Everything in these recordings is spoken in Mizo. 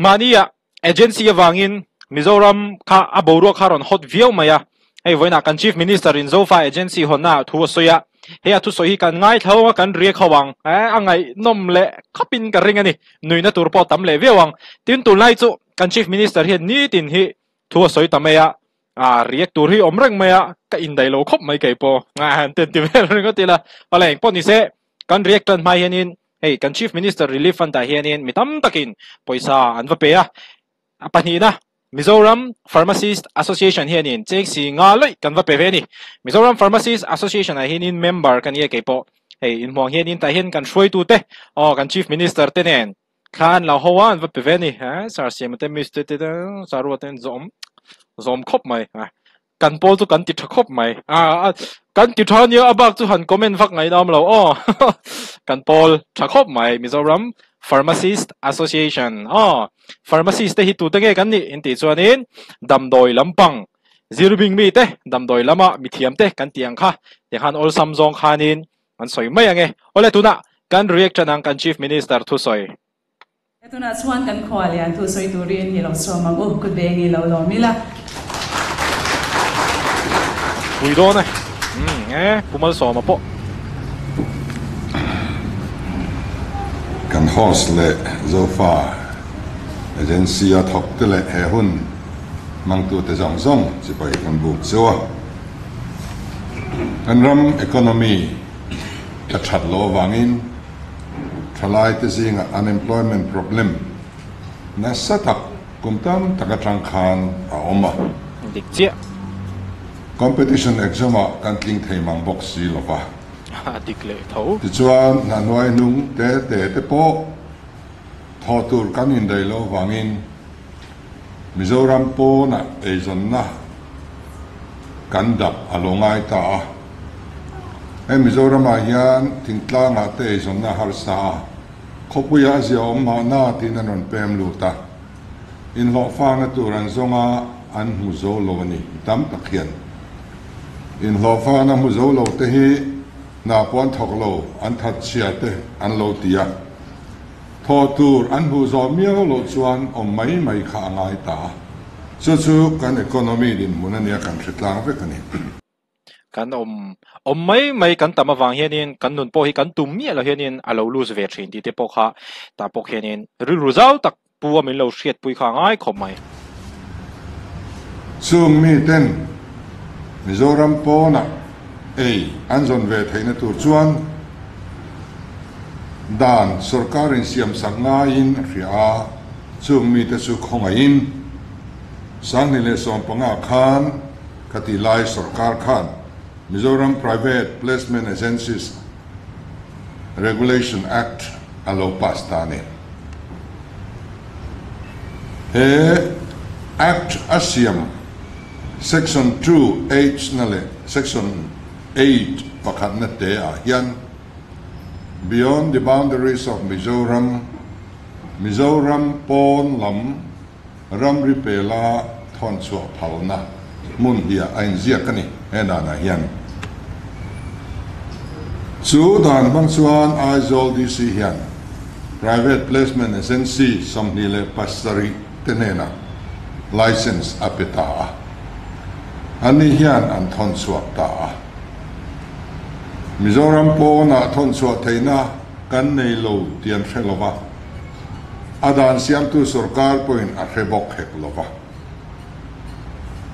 Mahnia agency avangin Mizoram kha a boruak kha rawn hot viau mai a. Hei vawiinah kan Chief Minister in Zofa Agency hawnna ah thu a sawi a. Hei a thusawi hi kan ngaithla a, kan riak ho ang. A ngaihnawm leh khawpin ka ring a ni. Nuihna tur pawh tam leh viau ang. Tin, tunlai chu kan Chief Minister hian nitin hi thu a sawi ta mai a. A riak tur hi awm reng mai a, ka indaih lo khawp mai kei pawh. Han ti vel ringawt ila. Awle engpawh ni se, kan riak tan hma hianin hei kan Chief Minister Relief Fund ah hianin mi tam takin pawisa an va pe a. A pahnihna, Mizoram Pharmacist Association hianin chengsi nga lawih kan va pe ve a ni. Mizoram Pharmacist Association ah hianin member ka ni a kei pawh. Hei inhmuang hianin tah hian kan hruaitute aw kan Chief Minister te nen thla an lo ho a an va pe ve a ni. Sir Siama te Miss te te Sir Ruata te zawm zawm khawp mai. Kan pawl chu kan ti tha khawp mai. A kan ti tha nia a bak chu han comment vak ngaih nawm lo aw. Kan pawl tha khawp mai Mizoram Pharmacist Association aw. Pharmacist te hi tute nge kan nih in tih chuanin damdawi lampang zirbing mi te damdawi lama mithiam te kan tih ang kha tikhan awlsam zawng khanin an sawi mai ange. Awle tunah kan react tan ang kan Chief Minister thusawi. Tunah chuan kan khua lian thu sawi turin i lo sawm ang u, kut beng i lo lawm ila. Pui dawn e. Umm e, Pu Malsawma pawh. Kan host leh Zofa Agency a thawk te leh he hun hmangtute zawng zawng chipai kan buk chu a. Kan ram economy a that loh avangin Thalaite zingah unemployment problem nasa tak kum tam tak atang khan a awm a. Dik chiah. Competition exam ah kan tling thei mang bawk si lo va. A dik leh tho. Tichuan hna hnuai hnung te te te pawh thawh tur kan indaih loh avangin Mizoram pawnah eizawnna kan dap a lo ngai ta a. Hei Mizoramah hian thingtlangah te eizawnna harsa a, khawpuiah a zia awm mahna tiin an rawn pem lut a. Inhlawhfana tur an zawng a, an hmu zo lo a ni. Mi tam tak hian inhlawhfana hmu zo lo te hi hna pawh an thawk lo, an thatchhia te an lo ti a. Thawh tur an hmuh zawh miau loh chuan awm mai mai kha a ngai ta a, chu chu kan economy dinhmun a nia kan hre tlang vek a ni. Kan awm awm mai mai kan tam avang hianin kan nun pawh hi kan tum miah lo hianin a lo lus ve thin tih te pawh kha tah pawh khianin rilru zau tak pu a min lo hriatpui kha a ngai khawp mai. Chung miten Mizoram pawnah ei an zawn ve theihna tur chuan dan sorkar insiamsak ngaiin a hria a, chung mite chu khawngaihin 2015 khan khati lai sorkar khan Mizoram Private Placement Agencies Regulation Act a lo pass ta a ni. He Act a siam Section 2 H na leh Section 8 pakhatna te ah hian Beyond the boundaries of Mizoram, Mizoram pawn lam ramri pela thawn chhuah phalna hmun hi a inziak a ni he danah hian. Chu dan hmang chuan Aizawl DC hian Private Placement Agency 27 te hnenah licence a pe ta a, anni hian an thawn chhuak ta a. Mizoram pawnah thawn chhuah theihna kan nei lo tih an hre lo va, a dan siamtu sorkar pawhin a hre bawk hek lo va.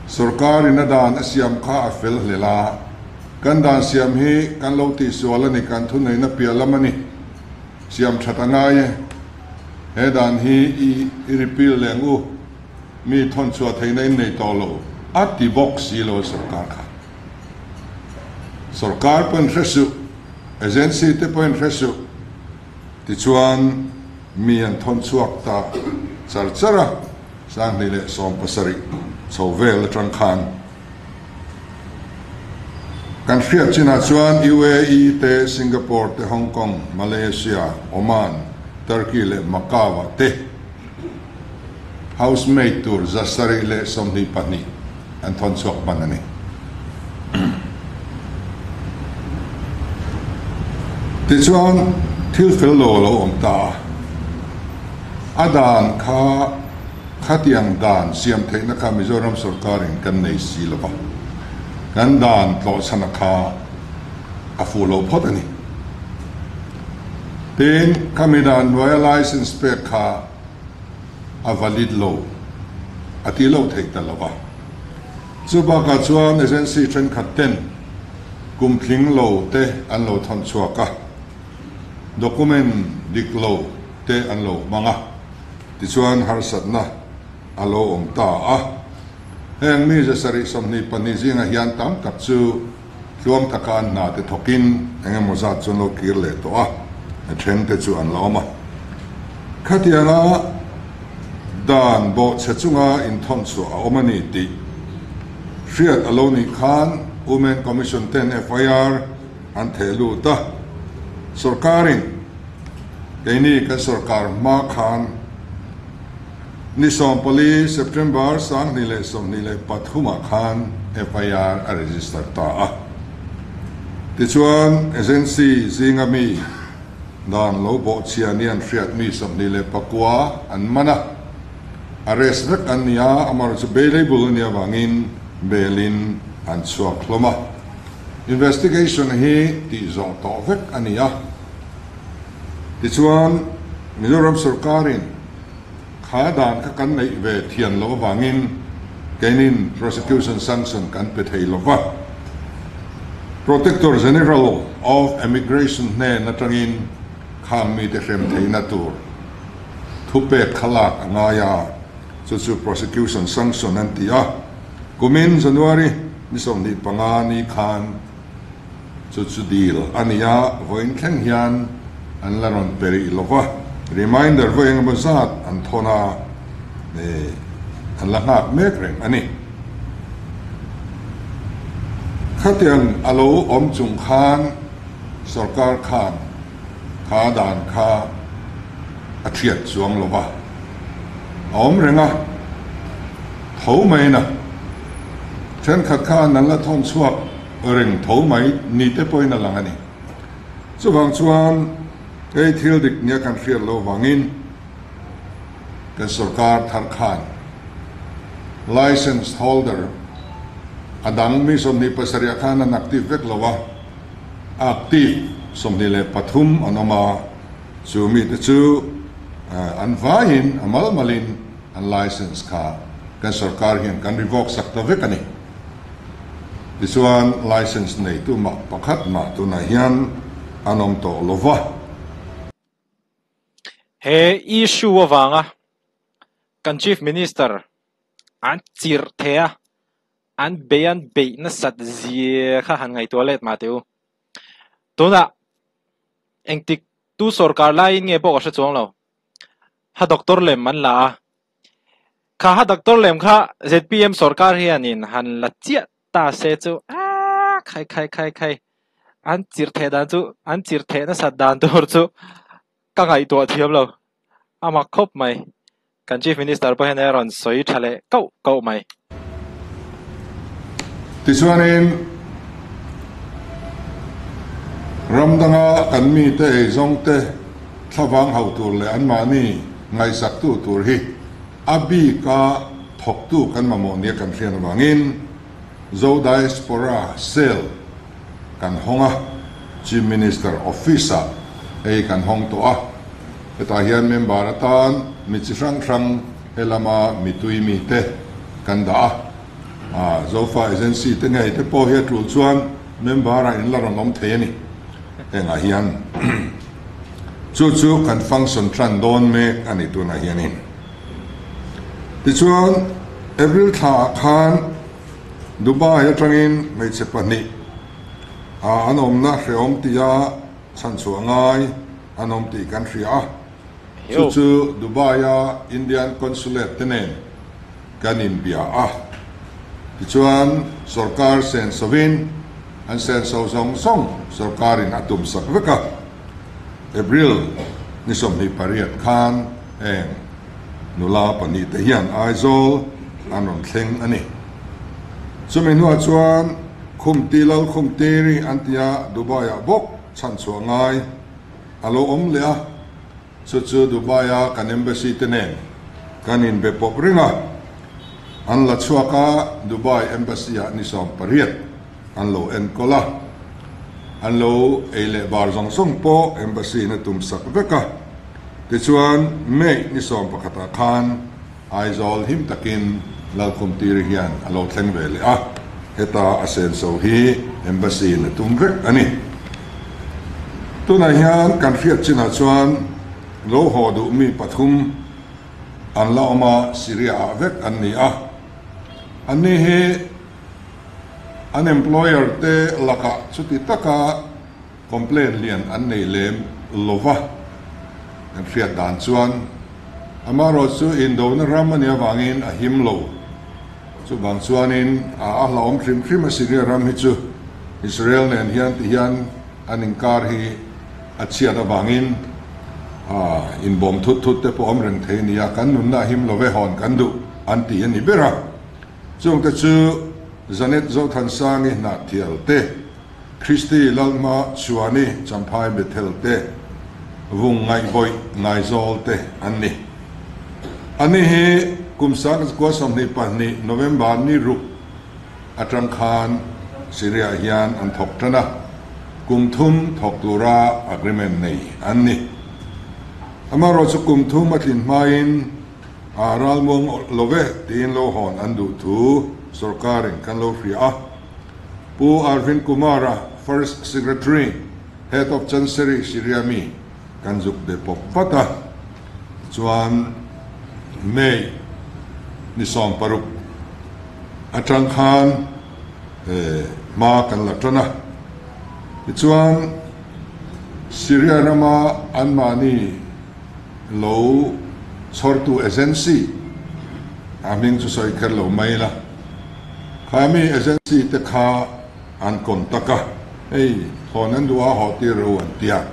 Sorkarin a dan a siam kha a fel hlel a, kan dan siam hi kan lo tihsual a ni, kan thuneihna piah lam a ni, siam that a ngai e, he dan hi i repeal leh ang u, mi thawn chhuah theihna in nei tawh lo, a ti bawk si lo a sorkar kha. Sorkar pawhin hre suh, agency te pawhin hre suh, tichuan mi an thawn chhuak ta char char a, 2017 chho vel atang khan kan hriat chinah chuan UAE te, Singapore te, Hong Kong, Malaysia, Oman, Turkey leh Macau ah te housemaid tur 722 an thawn chhuak hman a ni. Tichuan thil fel lo a lo awm ta a. A dan kha khatiang dan siam theihna kha Mizoram sorkarin kan nei si lo va, kan dan tlawhchhana kha a fuh lo phawt a ni. Tin, khami dan hnuaia license pek kha a valid lo a ti lo theih ta lo va. Chu bakah chuan agency thenkhat ten kum tling lo te an lo thawn chhuak a, document dik lo te an lo hmang a, tichuan harsatna a lo awm ta a. Heng mi 722 zingah hian tam tak chu tluang taka an hna te thawkin eng emaw zat chu an lo kir leh tawh a, a then te chu an la awm a. Khatianga dan bawhchhe chunga inthawn chhuah a awm a ni tih hriat a lo nih khan Women Commission ten FIR an theh lut a, sorkarin keini kan sorkar hma khan ni 14 September 2023 ah khan FIR a register ta a. Tichuan agency zinga mi dan lo bawhchhia ni an hriat mi 29 an man a, arrest vek an ni a, amaherawhchu bailable a nih avangin bail in an chhuak hlawm a. Investigation hi tih zawh tawh vek a ni a. Tichuan, Mizoram sorkarin kha dan kha kan neih ve thian loh avangin keinin prosecution sanction kan pe thei lo va. Protector General of Immigration hnen atangin khang mite hrem theihna tur thupek kha lak a ngai a, chu chu prosecution sanction an ti a. Kumin January ni 25 ni khan chu chu dil a ni a, vawiin thleng hian an la rawn pe rih lo va, reminder vawi engemaw zat an thawn a, an la nghak mek reng a ni. Khatiang a lo awm chung khan sorkar khan kha dan kha a thiat chuang lo va, a awm reng a, tho mai na thenkhat khan an la thawn chhuak reng tho mai ni te pawhin a lang a ni. Chuvang chuan hei thil dik nia kan hriat loh vangin kan sorkar thar khan license holder a dang mi 27 ah khan an active vek lo a, active 23 an awm a, chu mite chu an vaiin a mal malin an license kha kan sorkar hian kan revoke sak ta vek a ni. Tichuan license neitu mah pakhat mah tunah hian an awm tawh lo va. He issue avanga kan Chief Minister an chirh thei a, an bei an beih nasat zia kha han ngaihtuah let mah teh u. Tunah engtik tu sorkar laiin nge pawh ka hre chuang lo. Ha doctor lem an la a, Kha ha doctor lem kha ZPM sorkar hianin han la chiah ta se chu aaa khai khai khai khai an chirh theh dan chu an chirh theh nasat dan tur chu ka ngaihtuah thiam lo a mak khawp mai. Kan Chief Minister pawh hian a rawn sawi tha leh kauh kauh mai. Tichuanin ram danga kan mite eizawng te thlavang hauh tur leh anmahni ngaihsaktu tur hi a bika thawktu kan mamawh nia kan hriat avangin Zo Diaspora Cell kan hawng a, Chief Minister Office-ah hei kan hawng tawh a, hetah hian member atan mi chi hrang hrang He lama mitui mite kan dah a, Zofa Agency te ngei te pawh hi a tul chuan member ah in la rawn awm thei a ni. Hengah hian chu chu kan function tan dawn mek a ni tunah hianin. Tichuan April thla ah khan Dubai atangin hmeichhe pahnih an awmna hrehawm tia chhanchhuah ngai an awm tih kan hria a. Chu chu Dubai-a Indian Consulate te nen kan inbia a, tichuan sorkar sensovin an senso zawng zawng sorkarin a tumsak vek a. April ni 28 khan heng nula pahnih te hian Aizawl an rawn thleng a ni. Chumi hnuah chuan Khumti Lal Khumtiri an tia Dubai-ah bawk chhanchhuah ngai a lo awm leh a. Chu chu Dubai-a kan Embassy te nen kan inbe pawp reng a, an la chhuak a, Dubai Embassy-ah ni 18 an lo enkawl a, an lo ei leh bar zawng zawng pawh Embassy-in a tum sak vek a. Tichuan, May ni 11-ah khan Aizawl him takin Lalkhumtiri hian a lo thleng ve leh a, heta a senso hi Embassy-in a tum vek a ni. Tunah hian kan hriat chinah chuan lo haw duh mi pathum an la awm a, Syria-ah vek an ni a. Anni hi an employer te lakah chuti taka Complaint lian an nei lem lova kan hriat dan chuan amaherawh chu indona ram a nih avangin a him lo. Chuvang chuanin a hlauhawm hrim hrim a Syria ram hi chu Israel nen hian ti hian an inkar hi a chhiat avangin inbawm thut thut te pawh awm reng thei a ni a, kan nunna a him lo ve hawn kan duh an ti a ni ber a. Chungte chu Janet Zothansangi Hnahthial te, Christy Lalhma Chuani Champhai Bethel te, Vung Ngaihbawih Ngaizawl te an ni. Ani hi kum 2022 November ni ruk atang khan Syria hian an thawk tan a, kum thum thawk tura agreement nei an ni. Amaherawhchu chu kum thum a tlin hmain a ralmuang lo ve tiin lo hawn an duh thu sorkarin kan lo hria a. Pu Arvind Kumar-a, First Secretary, Head of Chancery, Syria mi kan zuk be pawp vat a, chuan May ni 16 atang khan hma kan la tan a, tichuan Syria rama anmahni lo chhawrtu agency a hming chu sawi kher lo mai la. Kha mi agency te kha an contact a, hei thawn an duh a haw tir ro an ti a.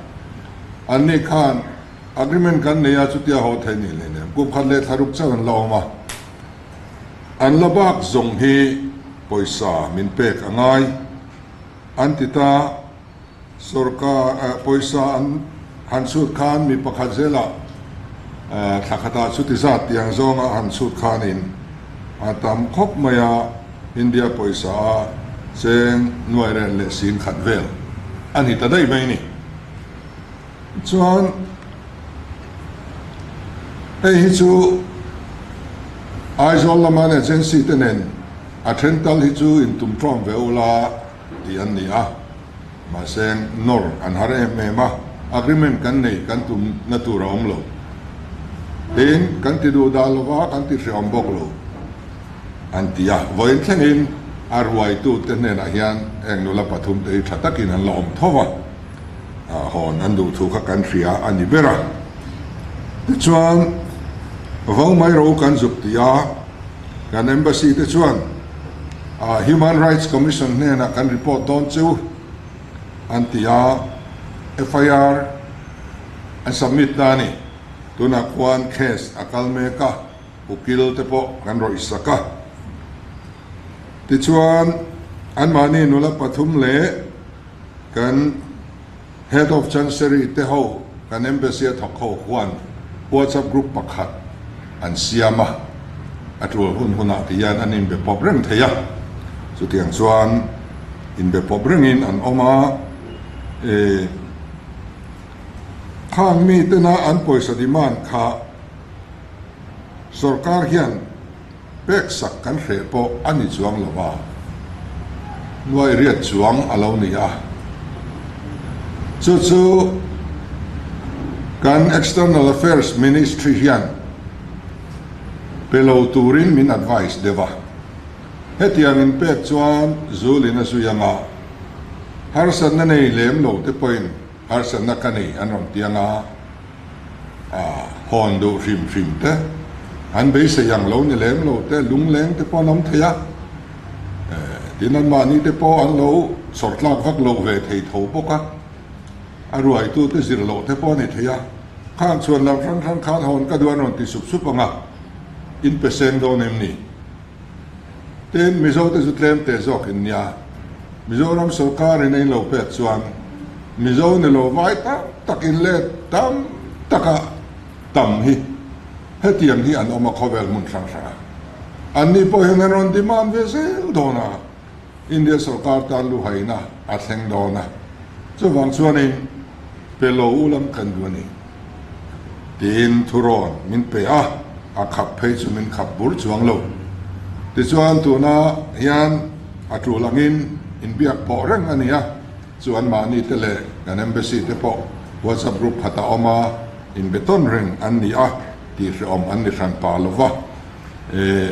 An ni khan agreement kan nei a chutia haw thei ni leh nem kum khat leh thla ruk chauh an la awm a. An la bak zawng hi pawisa min pek a ngai an ti ta. Sorkar pawisa an han chhut khan mi pakhat zelah thla khatah chuti zat tiang zawnga han chhut khanin a tam khawp mai a, India pawisa a cheng nuai ren leh sing khat vel a ni ta daih mai ni. Chuan hei hi chu Aizawl lama an agency te nen a then tal hi chu intum tawm ve ula tih an ni a, mahse nawr an har em em a, agreement kan nei kan tum na tur a awm lo. Tin, kan ti duh dah lova kan ti hreawm bawk lo an ti a, vawiin thlengin a ruaitute hnenah hian heng nula pathum te hi tha takin an la awm tho va, hawn an duh thu kha kan hria a ni ber a. Tichuan, vo mai ro kan zuk ti a, kan embassy te chuan Human Rights Commission hnenah kan report dawn chu an ti a, FIR an submit ta a ni. Tunah khuan case a kal mek a, ukil te pawh kan rawih sak a. Tichuan, anmahni nula pathum leh kan Head of Chancery te ho kan Embassy a thawk ho huan WhatsApp group pakhat an siam a, a tul hun hunah ti hian an inbe pawp reng thei a, chutiang chuan inbe pawp rengin an awm a, e khang mi tena an pawisa demand kha sorkar hian pek sak kan hreh pawh a ni chuang lo va, nuai riat chuang a lo ni a. Chu chu kan External Affairs Ministry hian pe lo turin min advice deuh a. Hetiang in pek chuan Zulin a zui anga harsatna nei lem lo te pawhin harsatna ka nei an rawn ti anga, a hawn duh hrim hrim te, an beisei ang lo ni lem lo te, lungleng te pawh an awm thei a, tin anmahni te pawh an lo sawr tlak vak lo ve thei tho bawk a, a ruaitu te zir loh te pawh a ni thei a, khang chhuan lam hrang hrang khan hawn ka duh an rawn ti sup sup ang a, in pe seng dawn em ni? Tin, Mizo te chu tlem teh zawk in nia, Mizoram sorkar in a inlo pek chuan Mizo ni lo vai tam tak in let tam taka. tam hi hetiang hi an awm a khawvel hmun hrang hrang ah. Anni pawh hian an rawn demand ve zel dawn a, India sorkar tan luhaina a thleng dawn a, chuvang chuanin pe lo u lam kan duh a ni tiin thurawn min pe a, a khap phei chu min khap bur chuang lo. Tichuan tuna hian a tul angin inbiak pawh reng a ni a, chu anmahni te leh kan embassy te pawh WhatsApp group khat a awm a, inbe tawn reng an ni a tih hrehawm an ni hran pah lo va.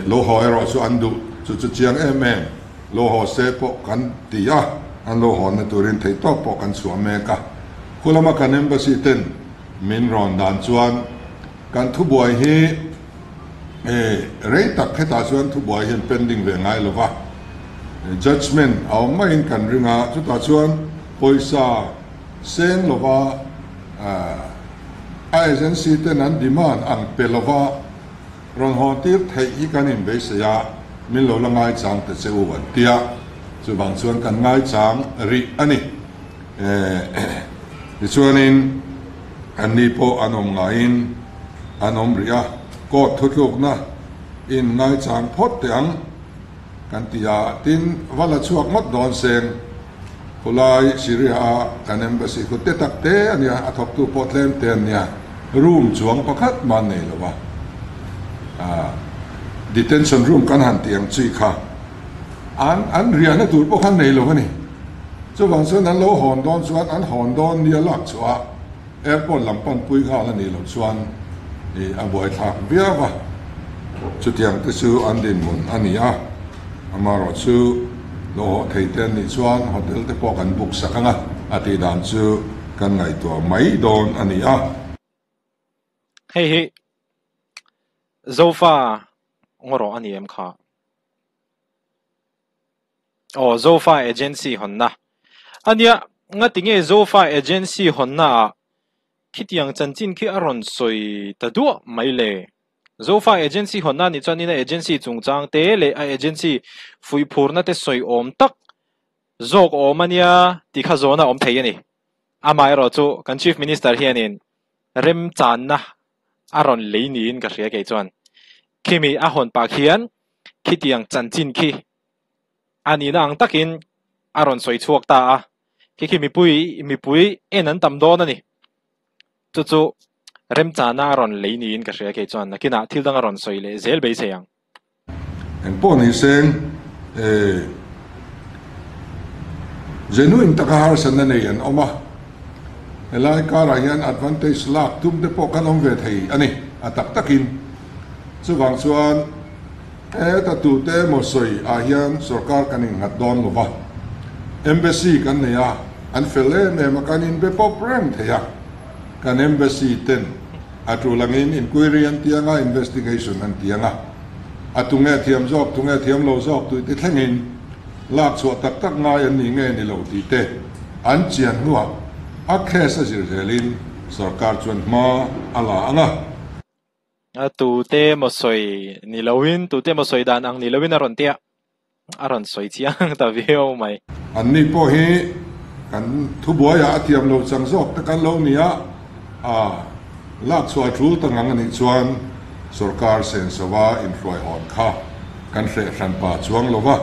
Lo haw erawh chu an duh chu chu chiang em em, lo haw se pawh kan ti a, an lo hawnna turin theihtawp pawh kan chhuah mek a. Khulama kan embassy ten min rawn dan chuan kan thubuai hi rei tak hetah chuan thubuai hian pending ve ngai lo va, judgement a awm maiin kan ring a, chutah chuan pawisa seng lova a agency ten an demand ang pe lova, Rawn haw tir theih hi kan inbeisei a, min lo la ngaichang ta che u an ti a, chuvang chuan kan ngaichang rih a ni. Tichuanin anni pawh an awm ngaiin an awm rih a, court thutlukna in ngaichang phawt teh ang kan ti a, tin va la chhuak ngawt dawn seng khulai Syria a kan embassy khu te tak te a nia, a thawktu pawh tlem te an nia, room chuang pakhat mah an nei lo a, detention room kan han tih ang chi kha an an riahna tur pawh khan nei lo a ni. Chuvang chuan an lo hawn dawn chuan an hawn dawn nia lak chhuah a airport lam pan pui nghal a nih loh chuan a buaithlak viau a, chutiang te chu an dinhmun a ni a, amaherawh chu lo haw thei te an nih chuan hotel te pawh kan book sak ang a, a tih dan chu kan ngaihtuah mai dawn a ni a. Hei hi Zofa ngawrawh a ni em kha? Aw Zofa Agency hawnna a nia, ngatinge Zofa Agency hawnna ah khitiang chanchin khi a rawn sawi ta duah mai le? Zofa Agency hawnna anih chuan ina agency chungchang te leh a agency fuihphurna te sawi awm tak zawk awm a nia tih kha zawhna awm thei a ni. Amaherawh chu kan Chief Minister hianin remchanna a rawn lei niin ka hria kei chuan khimi a hawn pah khian khitiang chanchin khi a nihna ang takin a rawn sawi chhuak ta a, khi khi mipui mipui en an tam dawn a ni. Chu chu remchana a rawn lei niin ka hria kei chuan nakinah thil dang a rawn sawi leh zel beisei ang. Eng pawh ni seng e genuine taka harsatna nei an awm a, helai karah hian advantage lak tum te pawh kan awm ve thei a ni a tak takin. Chuvang chuan heta tute emaw sawi ah hian sorkar kan innghat dawn lo va, embassy kan nei a, an fel em em a, kan inbe pawp reng thei a, kan embassy ten A tul angin inquiry an ti anga, investigation an ti anga, a tunge thiam zawk, tunge thiam lo zawk tih te thlengin lak chhuah tak tak ngai an ni nge ni lo tih te an chian hnuah a case a zir zelin sorkar chuan hma a la anga. A tute emaw sawi ni loin, tute emaw sawi dan ang ni loin a rawn tia, a rawn sawi chiang ta viau mai. Anni pawh hi kan thubuaiah a thiam lo chang zawk te kan lo ni a, a lak chhuah tul ta ngang a nih chuan sorkar sensova inhruaihawn kha kan hreh hran pa chuang lo va,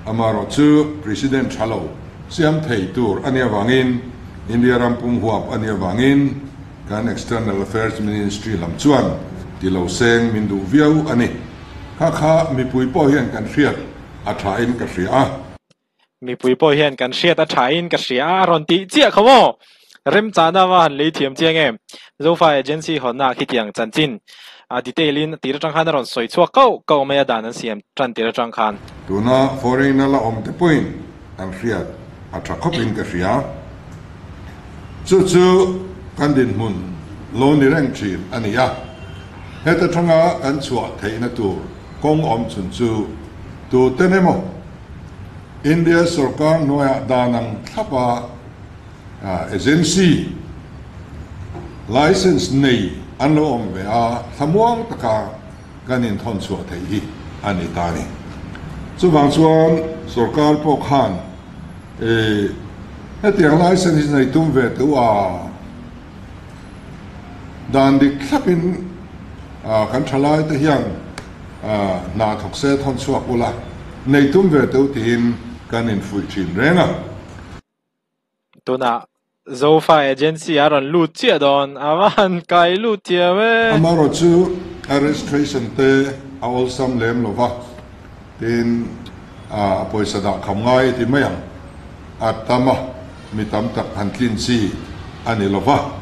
amaherawh chu President tha lo siam thei tur a nih avangin India ram pum huap a nih avangin kan External Affairs Ministry lam chuan ti lo seng min duh viau a ni. Kha kha mipui pawh hian kan hriat a tha in ka hria a. Mipui pawh hian kan hriat a tha in ka hria a, a rawn tih chiah kha maw? Remchana va han lei thiam chiang em? Zofa Agency hawnna ah khitiang chanchin a detail in tir atang khan a rawn sawi chhuak kauh kauh mai a dan an siam tan tir atang khan. Tuna foreign a la awm te pawhin an hriat a tha khawp in ka hria. Chu chu kan dinhmun lo ni reng thin a ni a. Heta thanga kan chhuah theihna tur kawng awm chhun chu tuten emaw India sorkar hnuaiah dan ang thlapa agency license nei an lo awm ve a, thlamuang taka kan inthawn chhuah theih hi a ni ta a ni. Chuvang chuan sorkar pawh khan hetiang license hi nei tum ve teuh a. Dan dik thlapin kan thalaite hian hna thawk se thawn chhuak ula, nei tum ve teuh tiin kan infuih thin reng a. Tunah Zofa Agency a rawn lut chiah dawn, a va han kai lut thiam e. Amaherawhchu a registration te a awlsam lem lo va, tin a pawisa dah kham ngai ti mai ang, a tam a, mi tam tak han tlin chi a ni lo va.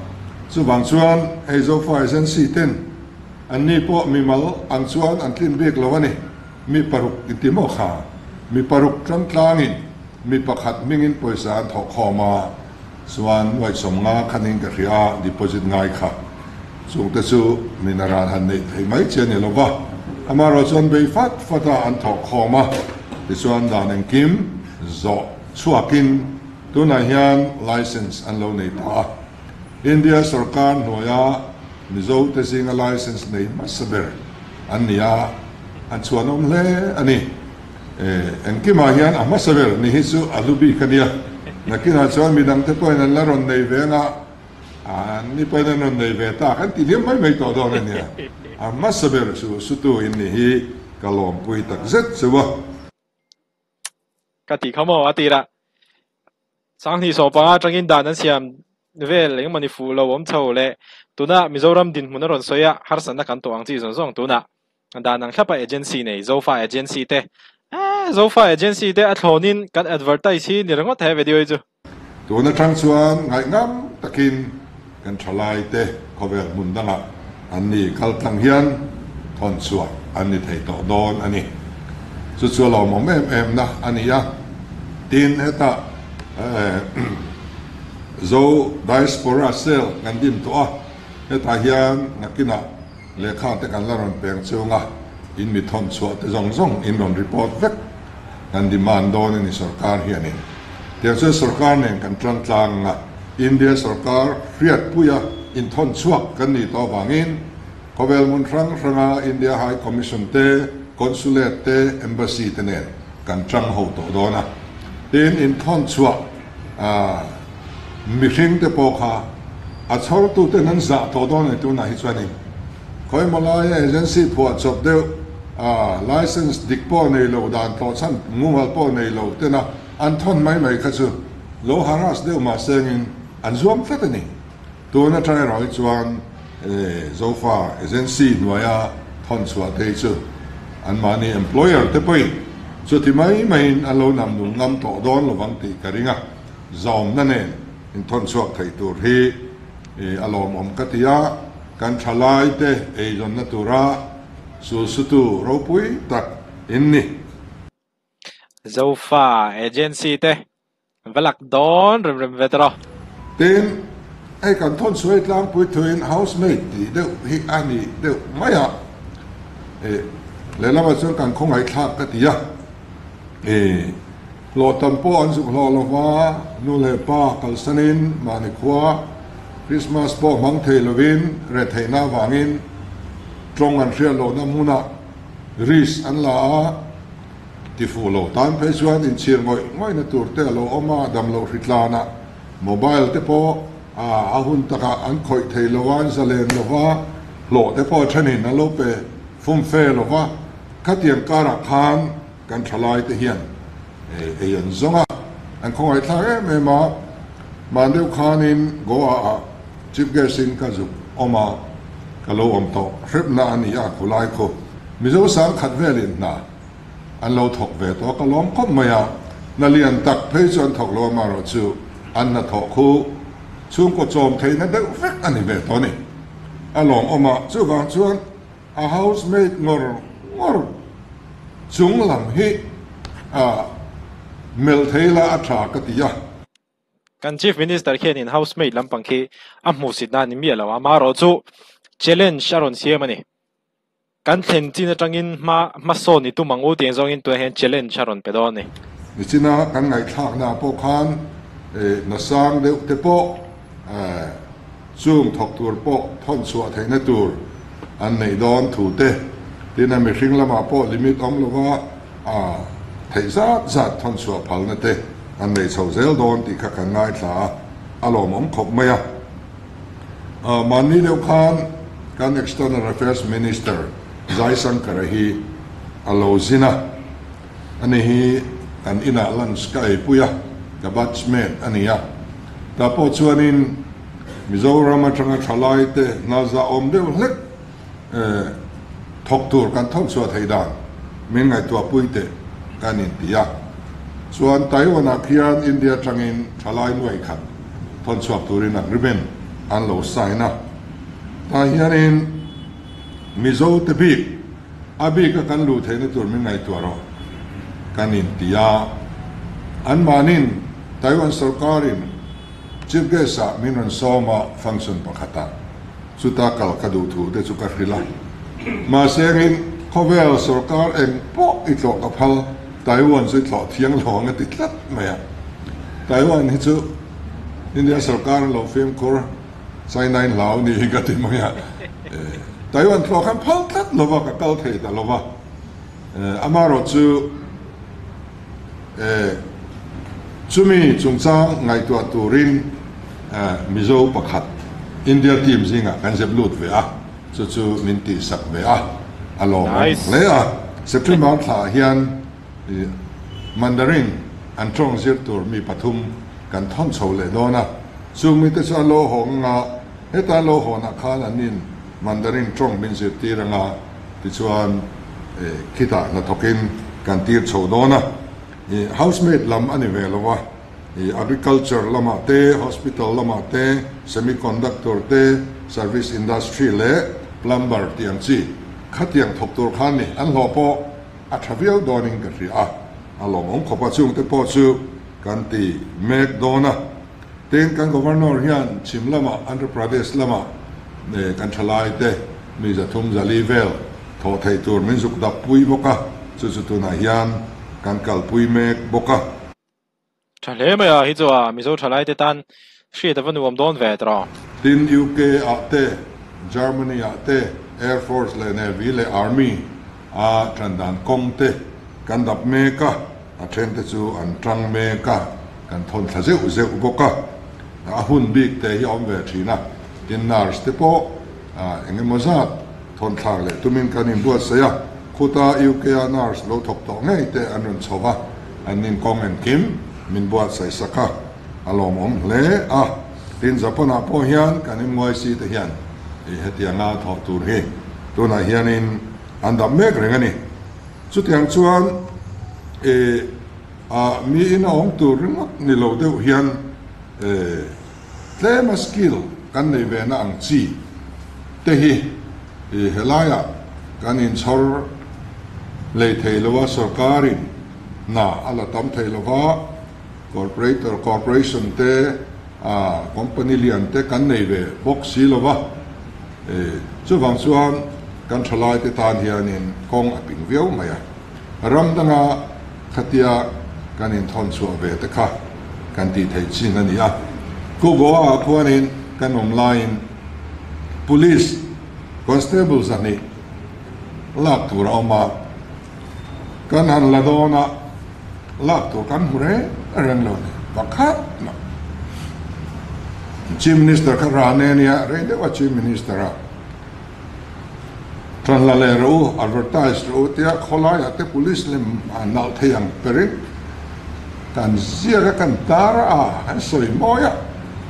Chuvang chuan hei Zofa Agency ten anni pawh mimal ang chuan an tlin bik lo a ni, mi paruk inti maw kha, mi paruk tlangtlangin Mi pakhat hmingin pawisa an thawh khawm a, chuan nuaihsawm nga khanin ka hria a, deposit ngai kha. Chungte chu min a ran han neih theih mai chi a ni lo va, amaherawh chuan bei fat fat a an thawh khawm a, tichuan dan engkim zawh chhuakin tunah hian license an lo nei ta a. India sorkar hnuaia Mizo te zinga license nei hmasa ber an ni a, an chhuanawm hle a ni. Engkimah hian a hmasa ber ni hi chu a hlu bik a nia. Nakinah chuan midangte pawhin an la rawn nei ve anga, an ni pawhin an rawn nei ve ta kan ti hliam mai mai tawh dawn a nia. A hmasa ber chu sutu in ni hi ka lawmpui tak zet chu a. Ka tih kha maw a tirah Sanghnih sawpanga atangin dan an siam vel engemaw ni fuh lo awm chho leh tuna Mizoram dinhmun a rawn sawi a, harsatna kan tawh ang chi zawng zawng tunah dan ang thlapa agency nei Zofa agency te eh Zofa agency te a thlawnin kan advertise hi ni ringawt he video hi chu. Tun atang chuan ngaihnam takin kan thalai te khawvel hmun dangah an ni kal tlang hian thawn chhuah an ni thei tawh dawn a ni. Chu chu a lawmawm em em na a ni a. Tin, hetah Zo Diaspora Cell kan din tawh a, hetah hian nakinah lehkha te kan la rawn peng chung a, in mi thawn chhuah te zawng zawng in rawn report vek kan demand dawn a ni sorkar hianin. Tiang chuan sorkar nen kan tang tlang a, India sorkar hriatpuia inthawn chhuak kan nih tawh avangin khawvel hmun hrang hranga India High Commission te, Consulate te, Embassy te nen kan tang ho tawh dawn a. Tin, inthawn chhuah mihring te pawh kha a chhawrtuten an zah tawh dawn a ni tunah hi chuanin khawimaw laia agency phuah chawp deuh license dik pawh nei lo dan tlawhchhan mumal pawh nei lo tena an thawn mai mai kha chu lo harass deuh mah sengin an zuam tlat a ni. Tun atang erawh hi chuan Zofa agency hnuaia thawn chhuah te hi chu anmahni employer te pawhin chuti mai maiin an lo nam nung ngam tawh dawn lovang tih ka ring a, zawmna nen inthawn chhuak thei tur hi a lawmawm ka ti a, kan thalai te eizawnna tura sulsutu ropui tak in ni. Zofa agency te va lak dawn rem rem ve tawh rawh. Tin, hei kan thawn suai tlangpui thuin housemaid tih deuh hi a ni deuh mai a, eh lehlamah chuan kan khawngaihthlak ka ti a, eh hlawh tam pawh an zuk hlawh lova nu leh pa kalsanin mahni khua Christmas pawh hmang thei lovin retheihna avangin tawng an hriat lohna hmunah Risk an la a, ti fuh lo tan phei chuan inchhir ngawih ngawihna tur te a lo awm a, damloh hritlan a, mobile te pawh a hun takah an khawih thei lo a, an zalen lo va, hlawh te pawh a thenin an lo pe fum fe lo va, khatiang karah khan kan thalai te hian ei an zawng a, an khawngaihthlak em em a, hman deuh khanin Goa ah Chief Guest in ka zuk awm a, ka lo awm tawh hrepna a ni a, khulai khu Mizo sang khat velin hna an lo thawk ve tawh a, ka lawm khawp mai a, hna lian tak phei chu an thawk lo amaherawh chu an hna thawh khu chhungkaw chawm theihna deuh vek a ni ve tawh a ni. A lawm awm a, chuvang chuan a housemaid ngawr ngawr chung lam hi a melh thei la a tha ka ti a. Kan Chief Minister khianin housemaid lampang khi a hmuhsitna a ni miah lo a, amaherawh chu challenge a rawn siam a ni. Kan thlen chin atangin hma hmasawn i tum ang u tih ang zawngin tunah hian challenge a rawn pe dawn a ni. Nichina kan ngaihthlaknaah pawh khan nasang deuh te pawh chung thawk tur pawh thawn chhuah theihna tur an neih dawn thu te, tin a mihring lamah pawh limit awm lova a theih zat zat thawn chhuah phalna te an nei chho zel dawn tih kha kan ngaithla a, a lawmawm khawp mai a. Mahni deuh khan kan External Affairs Minister Jaishankar-a hi a lo zin a, ani hi kan inah lunch ka eipui a, ka batchmate a ni a. Tah pawh chuanin Mizoram atanga thalaite hna zahawm deuh hlek thawk tur kan thawk chhuah theih dan min ngaihtuahpui teh kan inti a. Chuan Taiwan-ah khian India atangin thalai nuai khat thawn chhuak turin agreement an lo sign a. Tah hianin Mizo te bik a bika kan luh theihna tur min ngaihtuah rawh kan inti a. Anmahnin Taiwan sorkarin Chief Guest ah min rawn sawm a function pakhatah chuta kal ka duh thu te chu ka hrilh a. Mahse engin khawvel sorkar eng pawh i tlawh ka phal, Taiwan chu i tlawh thiang lo ang a ti tlat mai a. Taiwan hi chu India sorkar an lo fimkhur China in hlau ni hi ka ti mai a. Taiwan tlawh khan phal tlat lo va, ka kal thei ta lo va. Amaherawh chu Chumi chungchang ngaihtuah turin Mizo pakhat India team zingah kan zep lut ve a, chu chu min tihsak ve a, a lawmawm hle a. September thlaah hian Mandarin an tawng zir tur mi pathum kan thawn chho leh dawn a, chung mite chu a lo haw anga heta lo hawnah khan an in Mandarin tawng min zirtir anga, Tichuan khitah hnathawkin kan tir chho dawn a, housemaid lam a ni ve lo a, agriculture lamah te, hospital lamah te, semiconductor te, service industry leh plumber tih ang chi khatiang thawk tur khan ni an hlawh pawh a tha viau dawnin ka hria a, a lawmawm khawp a, chungte pawh chu kan ti mek dawn a. Tin, kan Governor hian chhim lamah Andhra Pradesh lamah kan thalaite mi 300 400 vel thawh theih tur min zuk dap pui bawk a, chu chu tunah hian kan kalpui mek bawk a. Tha hle mai a, hi chu a Mizo thalaite tan hriat a va nuam dawn ve tawh. Tin, UK ah te, Germany ah te, Air Force leh Navy leh Army a tan dan kawng te kan dap mek a. A thente chu an tang mek a, kan thawn thla zeuh zeuh bawk a, a hun bik te hi a awm ve thin a, tin nurse te pawh eng emaw zat thawn thlak leh tumin kan inbuatsaih a, khuta UK a nurse lo thawk tawh ngei te an rawn chho va, an ninkawng engkim min buatsaih sak a, a lawmawm hle a, tin Japan ah pawh hian kan MYC te hian hetianga thawh tur hi tunah hianin an dap mek reng a ni. Chutiang chuan e a mi in a awm tur ringawt ni lo deuh hian e tlema skill kan nei ve na ang chi te hi e helaiah kan inchhawr lei thei lo a, sorkarin hna a la tam thei lo va, corporator corporation te a company lian te kan nei ve bawk si lo va, e chuvang chuan kan thalai te tan hianin kawng a ping viau mai a, ram danga khatia kan inthawn chhuah ve te kha kan tih theih chin a ni a, khu Goa ah khuanin kan awm laiin police constable 200 lak tur a awm a, Kan han la dawn a, lak tur kan hmu reng reng lo ni. Pakhat mah. Chief Minister kha rah nen nia, rei deuh a Chief Minister a tan la leh rawh u, advertise rawh u tia khawlaiah te police lem an nalh thei ang perin kan ziak a, kan tar a, kan sawi mawi a.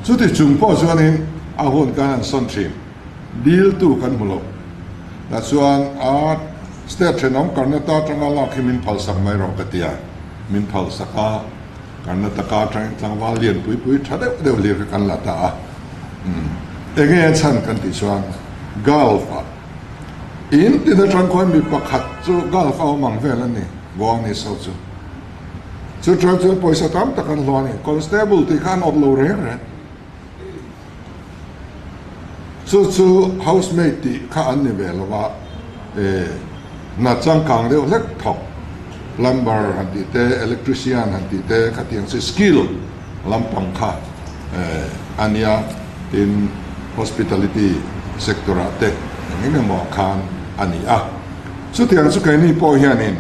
Chuti chung pawh chuanin a hun kan han sawn thin. Diltu kan hmu lo. Tah chuan a state thenawm Karnataka atanga lak hi min phalsak mai rawh ka ti a, min phalsak a, Karnataka atangin tlangval lian pui pui tha deuh deuh hlir kha kan la ta a. Enge a chhan kan tih chuan Gulf ah in tin atang khuan mi pakhat chu Gulf a awm ang vel a ni, Goanese ho chu. Chu tang chuan pawisa tam tak an hlawh a ni, constable tih kha an awp lo reng reng. Chu chu housemaid tih kha an ni ve lo a, e hna changkang deuh hlek thawk, plumber han tih te, electrician han tih te khatiang chi skill lampang kha e a nia, tin hospitality sector ah te eng eng emaw ah khan a ni a. Chutiang chu keini pawh hianin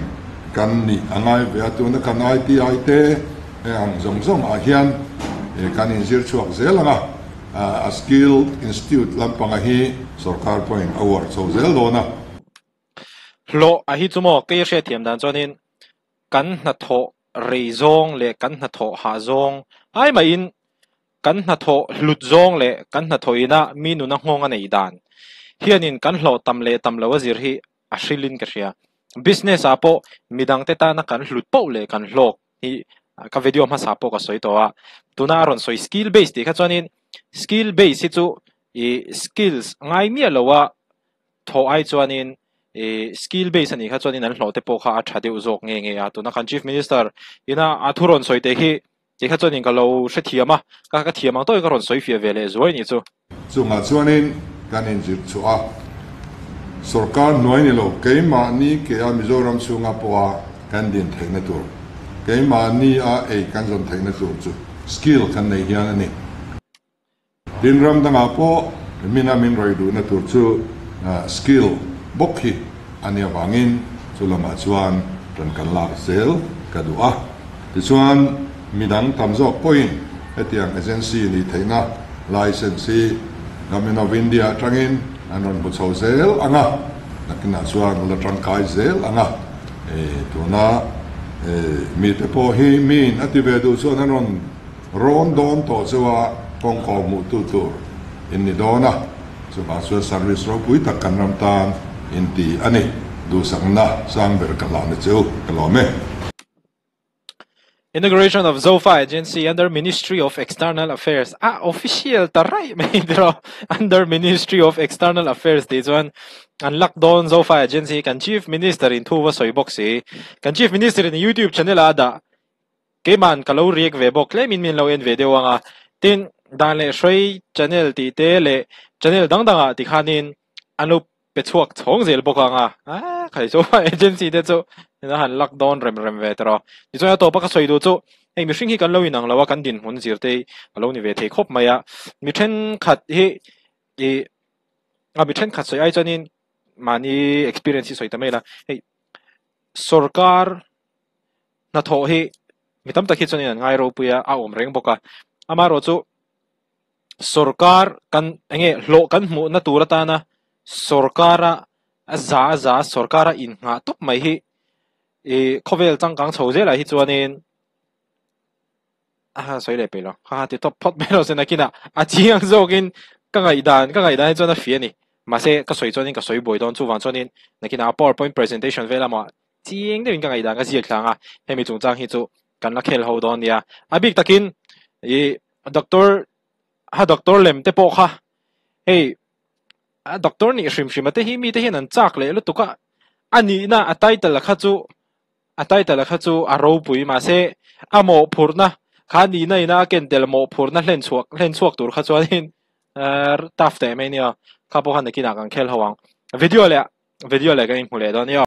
kan nih a ngai ve a, tuna kan ITI te, Heng ang zawng zawng ah hian kan inzir chhuak zel ang a, A skill institute lampanga hi sorkar pawhin a uar chho zel dawn a. Hlawh a hi chu maw kei a hriatthiam dan chuanin kan hnathawh rei zawng leh kan hnathawh hah zawng ai mahin kan hnathawh hlut zawng leh kan hnathawh ina mi nuna nghawng a neih dan hianin kan hlawh tam leh tam lo a zir hi a hrilhin ka hria. Business ah pawh midangte tana kan hlut poh leh kan hlawk hi ka video hmasa pawh ka sawi tawh a, tuna a rawn sawi skill base tih kha chuanin skill base hi chu ih skills ngai miah lo a thawh ai chuanin ih skill base a nih kha chuanin an hlawh te pawh kha a tha deuh zawk nge nge a, tuna kan chief minister ina a thu rawn sawi te khi tih kha chuanin ka lo hrethiam a, ka ka thiam ang tawhin ka rawn sawi fiah ve leh zuai nih chu. Chungah chuanin kan inzir chhuah a, sorkar hnuai ni lo, keimahni kea Mizoram chhunga pawha kan din theihna tur, keimahni a ei kan zawn theihna tur chu skill kan nei hian a ni. Tin, ram dangah pawh mina min rawih duhna tur chu skill bawk hi a nih avangin chu lamah chuan ṭan kan lak zel ka duh a. Tichuan, midang tam zawk pawhin hetiang agency nih theihna license hi Government of India atangin an rawn hmu chho zel ang a, nakinah chuan a la tangkai zel ang a. Tuna mite pawh hi miin a ti ve duh chuan an rawn rawn dawn tawh chu a kawngkaw hmuhtu tur in ni dawn a, chuvang chuan service ropui tak kan ram tan in ti a ni. Duhsakna sang ber ka hlahna chu ka lawm e. Inauguration of Zofa Agency under Ministry of External Affairs a official ta raih mai tiraw under Ministry of External Affairs tih chuan an lak dawn Zofa Agency kan Chief Minister in thu va sawi bawk si kan Chief Minister in YouTube channel ah a dah keiman ka lo react ve bawk tlemin min lo en ve deuh ang a tin dan leh hrui channel tih te leh channel dang dang ah tikhanin an lo pe chhuak chhawng zel bawk ang a, ah khai chu agency te chu ina han lak dawn rem rem ve tawh tichuan a tawpa ka sawi duh chu hei mihring hi kan lo inang lo a kan dinhmun zir te a lo ni ve thei khawp mai a mi thenkhat hi ih a mi thenkhat sawi ai chuanin mahni experience hi sawi ta mai la hei sorkar hnathawh hi mi tam tak hi chuanin an ngai ropui a a awm reng bawk a amaherawhchu Sorkar kan eng nge hlawh kan hmuhna tur atana sorkara a za a za sorkara innghah tawp mai hi ih khawvel changkang chho zelah hi chuanin a sawi leh peih lo ha ha ti tawp phawt mai lo se nakinah a chiang zawkin ka ngaihdan ka ngaihdan hi chuan a fih a ni mahse ka sawi chuanin ka sawi buai dawn chuvang chuanin nakinah powerpoint presentation vel emaw chiang deuhin ka ngaihdan ka ziak thlang a hemi chungchang hi chu kan la khel ho dawn nia a bik takin ih Doctor ha doctor lem te pawh kha hei a doctor nih hrim hrim a te hi mite hian an chak leh lutuk a a nihna a title a kha chu a title a kha chu a ropui mahse a mawhphurhna kha nihna ina a ken tel mawhphurhna hlen chhuak hlen chhuak tur kha chuanin tough teh mai nia kha pawh khan nakinah kan khel ho ang video leh video leh kan inhmu leh dawn nia.